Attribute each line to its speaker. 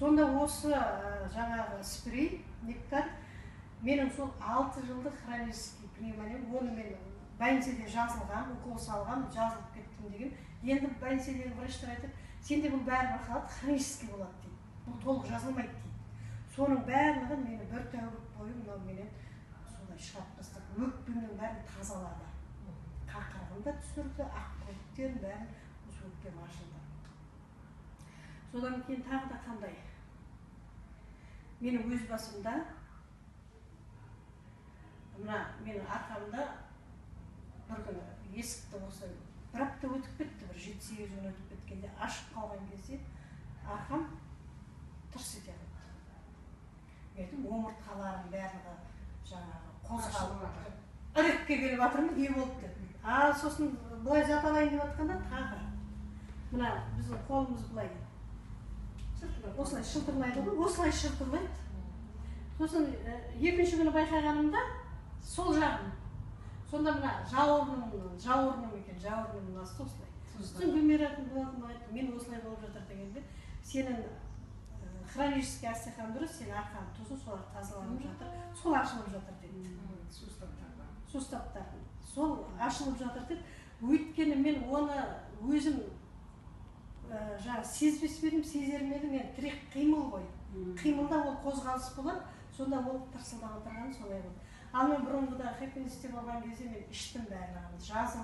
Speaker 1: Сонда осы жаңағы спрей нектар менің сол 6 жылдық хронический пневмония, оны мен больницада жазылған, укол салған, жазылып кеттім деген. Енді больницадегі врачтар айтады, сенде бұл бәрібір қалады, хронический болады дейді, бұл толық жазылмайды дейді. Соның барлығын мені бір тәулік бойы мынауменен солай шығарып тастады, өкпемнің бәрін тазалады, қақырығын да түсірді, ақ көбіктерін бәрін, осы өкпем ашылды. Содан кейін тағы да қандай? Менің өз басымда, мына менің арқамда бір күні есікті осы бір апта өтіп кетті, бір 7-8 күн өтіп кеткенде ашып қалған кезде арқам тырс ете қалды. Мен айттым, омыртқаларым барлығы жаңағы қозғалып ірікке келіп жатырмын, не болды деп. А сосын былай жата алайын деп жатқанда тағы мына біздің қолымыз былай осылай шылтырлайды ғой, осылай шылтырлайды. Сосын екінші күні байқағанымда сол жағым, сонда мына жауырыным екен, жауырынымның асты осылай. Сосын Гүлмира болатын айтты, мен осылай болып жатыр дегенде, сенің хронический остеохондроз, сенің арқаң тұзы, солар тазаланып жатыр, сол ашылып жатыр деді. Суставтар. Сол ашылып жатыр деді. Өйткені мен оны өзім жаңа сезбес пе едім, сезер ме едім, енді тірек қимыл ғой. Қимылда ол қозғалыс болады, сонда ол тырсылдап отырғаны солай болды. Ал мен бұрынғыда хэппинесте болған кезде мен іштім барлығын, жазылдым.